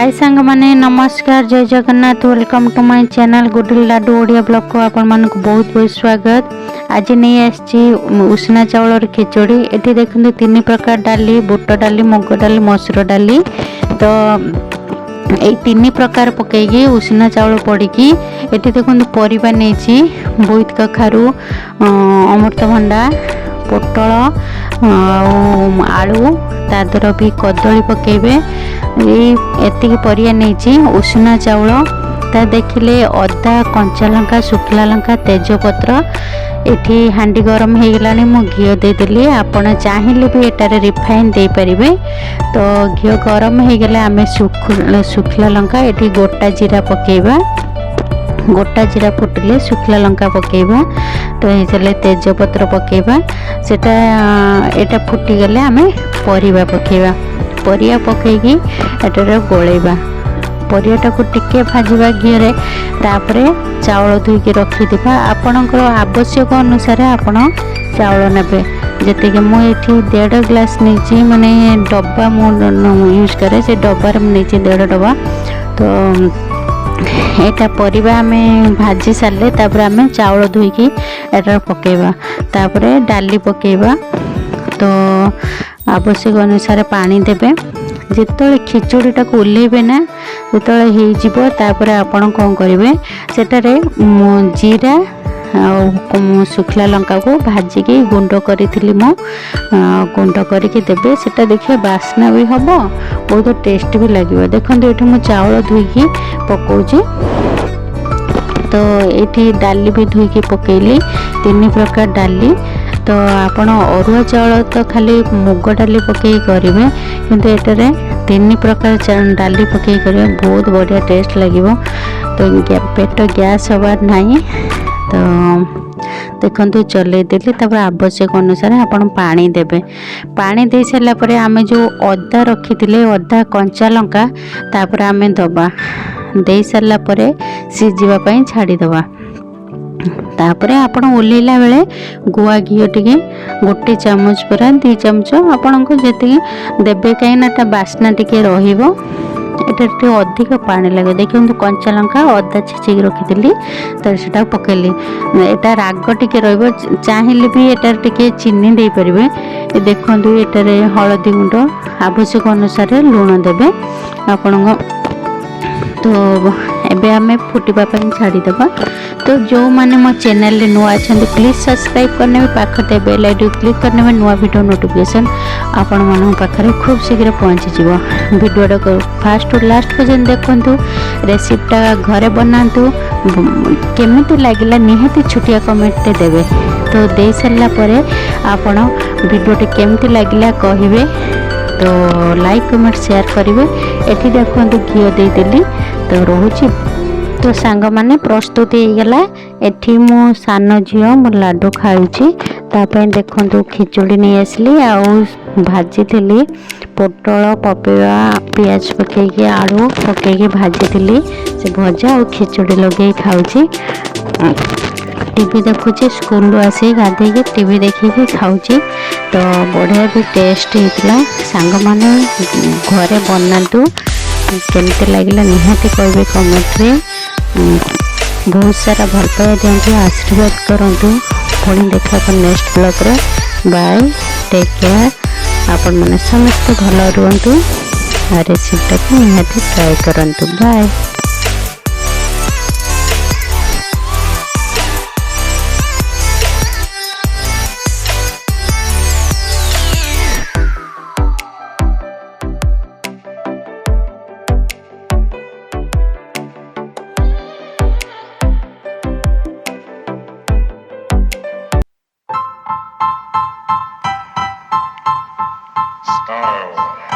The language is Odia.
ହାଇ ସାଙ୍ଗମାନେ, ନମସ୍କାର, ଜୟ Jagannath. Welcome to my channel ଗୁଡିଲ ଲାଡୁ Odia ବ୍ଲଗ୍କୁ ଆପଣମାନଙ୍କୁ ବହୁତ ବହୁତ ସ୍ୱାଗତ। ଆଜି ନେଇ ଆସିଛି ଉଷୁନା ଚାଉଳର ଖେଚୁଡ଼ି। ଏଠି ଦେଖନ୍ତୁ, ତିନି ପ୍ରକାର ଡାଲି, ବୁଟ ଡାଲି, ମୁଗ ଡାଲି, ମସୁର ଡାଲି। ତ ଏଇ ତିନି ପ୍ରକାର ପକେଇକି, ଉଷୁନା ଚାଉଳ ପଡ଼ିକି। ଏଠି ଦେଖନ୍ତୁ, ପରିବା ନେଇଛି ବୋଇତ କଖାରୁ, ଅମୃତଭଣ୍ଡା, ପୋଟଳ ଆଉ ଆଳୁ, ତା ଦେହରେ ବି କଦଳୀ ପକେଇବେ। ଏଇ ଏତିକି ପରିବା ନେଇଛି, ଉଷୁନା ଚାଉଳ। ତା ଦେଖିଲେ ଅଦା, କଞ୍ଚା ଲଙ୍କା, ଶୁଖିଲା ଲଙ୍କା, ତେଜପତ୍ର। ଏଠି ହାଣ୍ଡି ଗରମ ହେଇଗଲାଣି, ମୁଁ ଘିଅ ଦେଇଦେଲି। ଆପଣ ଚାହିଁଲେ ବି ଏଟାରେ ରିଫାଇନ୍ ଦେଇପାରିବେ। ତ ଘିଅ ଗରମ ହେଇଗଲେ ଆମେ ଶୁଖିଲା ଲଙ୍କା, ଏଠି ଗୋଟା ଜିରା ପକେଇବା। ଗୋଟା ଜିରା ଫୁଟିଲେ ଶୁଖିଲା ଲଙ୍କା ପକେଇବା। ତ ହେଇସାରିଲେ ତେଜପତ୍ର ପକେଇବା। ସେଟା ଏଇଟା ଫୁଟିଗଲେ ଆମେ ପରିବା ପକେଇବା। ପରିବା ପକେଇକି ଏଟାରେ ଗୋଳେଇବା। ପରିବାଟାକୁ ଟିକେ ଭାଜିବା ଘିଅରେ। ତାପରେ ଚାଉଳ ଧୋଇକି ରଖିଥିବା। ଆପଣଙ୍କର ଆବଶ୍ୟକ ଅନୁସାରେ ଆପଣ ଚାଉଳ ନେବେ। ଯେତିକି ମୁଁ ଏଠି ଦେଢ଼ ଗ୍ଲାସ୍ ନେଇଛି, ମାନେ ଡବା ମୁଁ ୟୁଜ୍ କରେ, ସେ ଡବାରେ ମୁଁ ନେଇଛି ଦେଢ଼ ଡବା। ତ ଏଇଟା ପରିବା ଆମେ ଭାଜି ସାରିଲେ ତାପରେ ଆମେ ଚାଉଳ ଧୋଇକି ଏଟାରେ ପକେଇବା। ତାପରେ ଡାଲି ପକେଇବା। ତ ଆବଶ୍ୟକ ଅନୁସାରେ ପାଣି ଦେବେ। ଯେତେବେଳେ ଖିଚୁଡ଼ିଟାକୁ ଓହ୍ଲେଇବେ ନା, ଯେତେବେଳେ ହେଇଯିବ, ତାପରେ ଆପଣ କ'ଣ କରିବେ, ସେଟାରେ ଜିରା ଆଉ ଶୁଖିଲା ଲଙ୍କାକୁ ଭାଜିକି ଗୁଣ୍ଡ କରିଥିଲି ମୁଁ, ଗୁଣ୍ଡ କରିକି ଦେବେ। ସେଟା ଦେଖିବେ, ବାସ୍ନା ବି ହେବ, ବହୁତ ଟେଷ୍ଟ ବି ଲାଗିବ। ଦେଖନ୍ତୁ, ଏଠି ମୁଁ ଚାଉଳ ଧୋଇକି ପକାଉଛି। ତ ଏଇଠି ଡାଲି ବି ଧୋଇକି ପକେଇଲି, ତିନି ପ୍ରକାର ଡାଲି। ତ ଆପଣ ଅରୁଆ ଚାଉଳ ତ ଖାଲି ମୁଗ ଡାଲି ପକେଇ କରିବେ, କିନ୍ତୁ ଏଟାରେ ତିନି ପ୍ରକାର ଡାଲି ପକେଇ କରିବେ, ବହୁତ ବଢ଼ିଆ ଟେଷ୍ଟ ଲାଗିବ। ତ ପେଟ ଗ୍ୟାସ୍ ହେବାର ନାହିଁ। ତ ଦେଖନ୍ତୁ, ଚଲେଇ ଦେଲି। ତାପରେ ଆବଶ୍ୟକ ଅନୁସାରେ ଆପଣ ପାଣି ଦେବେ। ପାଣି ଦେଇ ସାରିଲା ପରେ ଆମେ ଯେଉଁ ଅଦା ରଖିଥିଲେ, ଅଦା, କଞ୍ଚା ଲଙ୍କା, ତାପରେ ଆମେ ଦେବା। ଦେଇ ସାରିଲା ପରେ ସିଝିବା ପାଇଁ ଛାଡ଼ିଦେବା। ତାପରେ ଆପଣ ଓହ୍ଲେଇଲା ବେଳେ ଗୁଆ ଘିଅ ଟିକେ ଗୋଟେ ଚାମଚ ପୁରା, 2 ଚାମଚ ଆପଣଙ୍କୁ ଯେତିକି ଦେବେ, କାହିଁକିନା ତା ବାସ୍ନା ଟିକେ ରହିବ। ଏଟା ଟିକେ ଅଧିକ ପାଣି ଲାଗେ। ଦେଖନ୍ତୁ, କଞ୍ଚା ଲଙ୍କା, ଅଦା ଛେଚିକି ରଖିଥିଲି, ତ ସେଟାକୁ ପକେଇଲି। ଏଟା ରାଗ ଟିକେ ରହିବ। ଚାହିଁଲେ ବି ଏଟାରେ ଟିକେ ଚିନି ଦେଇପାରିବେ। ଦେଖନ୍ତୁ, ଏଟାରେ ହଳଦୀ ଗୁଣ୍ଡ, ଆବଶ୍ୟକ ଅନୁସାରେ ଲୁଣ ଦେବେ ଆପଣଙ୍କ। ତ ଏବେ ଆମେ ଫୁଟିବା ପାଇଁ ଛାଡ଼ିଦେବା। ତ ଯେଉଁମାନେ ମୋ ଚ୍ୟାନେଲରେ ନୂଆ ଅଛନ୍ତି, ପ୍ଲିଜ୍ ସବସ୍କ୍ରାଇବ୍ କରିନେବେ, ପାଖରେ ବେଲ୍ ଆଇକନ୍ କ୍ଲିକ୍ କରିନେବେ। ନୂଆ ଭିଡ଼ିଓ ନୋଟିଫିକେସନ୍ ଆପଣମାନଙ୍କ ପାଖରେ ଖୁବ୍ ଶୀଘ୍ର ପହଞ୍ଚିଯିବ। ଭିଡ଼ିଓଟାକୁ ଫାଷ୍ଟ ଟୁ ଲାଷ୍ଟ ପର୍ଯ୍ୟନ୍ତ ଦେଖନ୍ତୁ, ରେସିପିଟା ଘରେ ବନାନ୍ତୁ। କେମିତି ଲାଗିଲା ନିହାତି ଛୋଟିଆ କମେଣ୍ଟଟେ ଦେବେ। ତ ଦେଇ ସାରିଲା ପରେ ଆପଣ ଭିଡ଼ିଓଟି କେମିତି ଲାଗିଲା କହିବେ। ତ ଲାଇକ୍, କମେଣ୍ଟ, ସେୟାର କରିବେ। ଏଠି ଦେଖନ୍ତୁ, ଘିଅ ଦେଇଦେଲି। ତ ରହୁଛି। ତ ସାଙ୍ଗମାନେ, ପ୍ରସ୍ତୁତ ହେଇଗଲା। ଏଠି ମୋ ସାନ ଝିଅ ମୋ ଲାଡ଼ୁ ଖାଉଛି। ତା ପାଇଁ ଦେଖନ୍ତୁ, ଖିଚୁଡ଼ି ନେଇ ଆସିଲି ଆଉ ଭାଜିଥିଲି ପୋଟଳ, ପପେଇବା, ପିଆଜ ପକେଇକି, ଆଳୁ ପକେଇକି ଭାଜିଥିଲି। ସେ ଭଜା ଆଉ ଖିଚୁଡ଼ି ଲଗେଇ ଖାଉଛି। ଟିଭି ଦେଖୁଛି। ସ୍କୁଲରୁ ଆସିକି ଗାଧେଇକି ଟିଭି ଦେଖିକି ଖାଉଛି। ତ ବଢ଼ିଆ ବି ଟେଷ୍ଟ ହେଇଥିଲା। ସାଙ୍ଗମାନେ, ଘରେ ବନାନ୍ତୁ, କେମିତି ଲାଗିଲା ନିହାତି କହିବେ କମେଣ୍ଟରେ। ବହୁତ ସାରା ଭଲ ପାଇବା ଦିଅନ୍ତୁ, ଆଶୀର୍ବାଦ କରନ୍ତୁ। ପୁଣି ଦେଖିବାକୁ ନେକ୍ସଟ ବ୍ଲଗ୍ରେ। Bye, take care. ଆପଣମାନେ ସମସ୍ତେ ଭଲ ରୁହନ୍ତୁ ଆଉ ରେସିପିଟାକୁ ନିହାତି ଟ୍ରାଏ କରନ୍ତୁ। ବାଏ। Style.